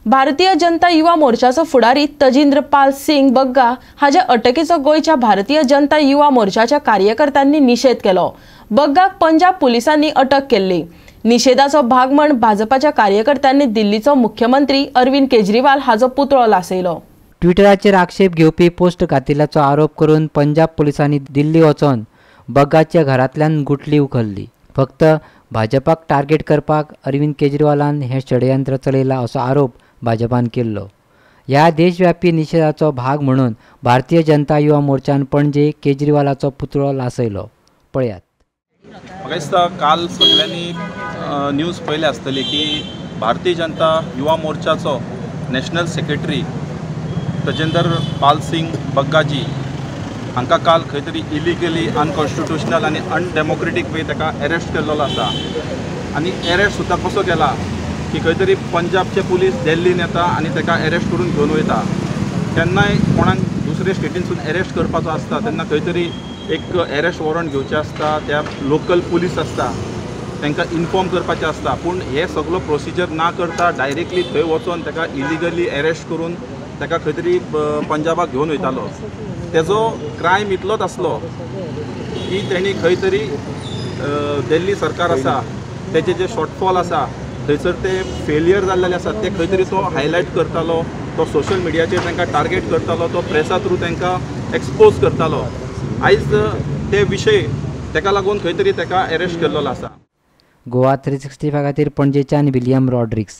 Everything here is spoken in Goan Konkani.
भारतीय जनता युवा मोर्चाचो फुडारी तजिंद्र पाल सिंग बग्गा हाज्या अटकेचो गोंयच्या भारतीय जनता युवा मोर्चाच्या कार्यकर्त्यांनी निषेध केलो. बग्गाक पंजाब पुलिसांनी अटक केल्ली. निषेधाचो भाग म्हण भाजपाच्या कार्यकर्त्यांनी दिल्लीचो मुख्यमंत्री अरविंद केजरीवाल हाजो पुतळो लासयलो. ट्विटराचेर आक्षेप घेवपी पोस्ट घातिल्ल्याचो आरोप करून पंजाब पुलिसांनी दिल्ली वचोन बग्गाच्या घरांतल्यान गुटली उखल्ली. फक्त भाजपाक टार्गेट करपाक अरविंद केजरीवालान हें षडयंत्र चलयलां असो आरोप भाजपान केल्लो. ह्या देशव्यापी निषेधाचो भाग म्हणून भारतीय जनता युवा मोर्चान पणजे केजरीवालाचो पुतळो लासयलो. पळयात. म्हाका दिसता काल सगळ्यांनी न्यूज पळयल्या आसतली की भारतीय जनता युवा मोर्चाचो नॅशनल सेक्रेटरी तजेंदर पाल सिंग बग्गाजी हांकां काल खंय तरी इलिगली, अनकॉन्स्टिट्युशनल आनी अनडेमोक्रेटीक वे ताका एरेस्ट केल्लो आसा. आनी एरेस्ट सुद्दां कसो केला की खंय तरी पंजाबचे पुलीस दिल्लीन येता आनी ताका एरेस्ट करून घेवन वयता. तेन्नाय कोणाक दुसरे स्टेटीनसून एरेस्ट करपाचो आसता तेन्ना खंय तरी एक एरेस्ट वॉरंट घेवचें आसता, त्या लोकल पुलीस आसता तांकां इन्फॉर्म करपाचें आसता. पूण हे सगलो प्रोसिजर ना करता डायरेक्टली थंय वचोन ताका इलिगली एरेस्ट करून ताका खंय तरी पंजाबाक घेवन वयतालो. तेजो क्रायम इतलोच आसलो की तेणी खंय तरी दिल्ली सरकार आसा तेजे जे शॉर्टफॉल आसा थंयसर ते फेलियर जाल्लेले आसा ते खंय तरी तो हायलायट करतालो, तो सोशल मिडियाचेर तांकां टार्गेट करतालो, तो प्रेसा थ्रू तांकां एक्सपोज करतालो. आयज ते विशय ताका लागून खंय तरी ताका एरेस्ट केल्लो आसा. गोवा 365 खातीर पणजेच्यान विलियम रॉड्रिग्स.